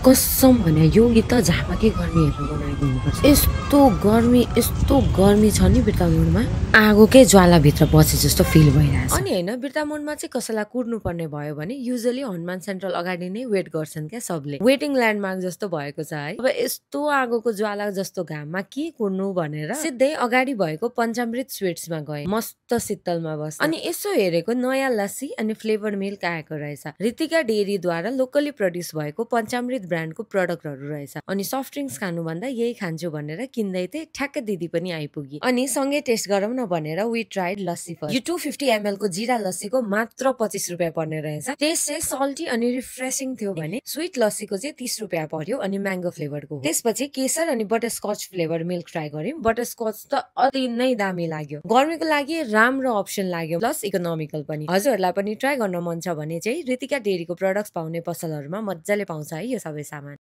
कसम भने यो गीत त झापके गर्मी हेरेर बनाएको हुनुपर्छ। यस्तो गर्मी छ नि बिर्तामोडमा, आगोकै ज्वालाभित्र बसे जस्तो फिल भइरहेछ। अनि होइन, बिर्तामोडमा चाहिँ कसैलाई कुर्नु पर्ने भयो भने युजली हनुमान सेन्ट्रल अगाडि नै वेट गर्छन् क्या सबले, वेटिङ ल्यान्डमार्क जस्तो भएको छ है। अब यस्तो आगोको ज्वाला जस्तो घाममा के कुर्नु भनेर सिधै अगाडि भएको पञ्चामृत स्वीट्समा गए, मस्त शीतलमा बस। अनि यसो हेरेको नयाँ लस्सी अनि फ्लेभर मिल्क आएको रहेछ। ऋतिका डेरीद्वारा लोकली प्रड्युस भएको पञ्चामृत ब्रान्डको प्रडक्टहरू रहेछ। अनि सफ्ट ड्रिङ्क्स खानुभन्दा यही खान्छु भनेर किन्दै थिएँ, ठ्याक्क दिदी पनि आइपुगी। अनि सँगै टेस्ट गरौँ न भनेर वी ट्राइड लस्सी फर्स्ट। यो 250 ml को जीरा लस्सीको मात्र 25 रुपियाँ पर्ने रहेछ। टेस्ट चाहिँ सल्टी अनि रिफ्रेसिङ थियो भने स्वीट लस्सीको चाहिँ 30 रुपियाँ पर्यो अनि म्याङ्गो फ्लेभरको। त्यसपछि केसर अनि बटरस्कच फ्लेभर मिल्क ट्राई गर्यौँ। बटरस्कच त अति नै दामी लाग्यो, गर्मीको लागि राम्रो अप्सन लाग्यो, प्लस इकोनोमिकल पनि। हजुरहरूलाई पनि ट्राई गर्न मन छ भने चाहिँ ऋतिका डेरीको प्रडक्ट्स पाउने पसलहरूमा मजाले पाउँछ है यो सबै सामान।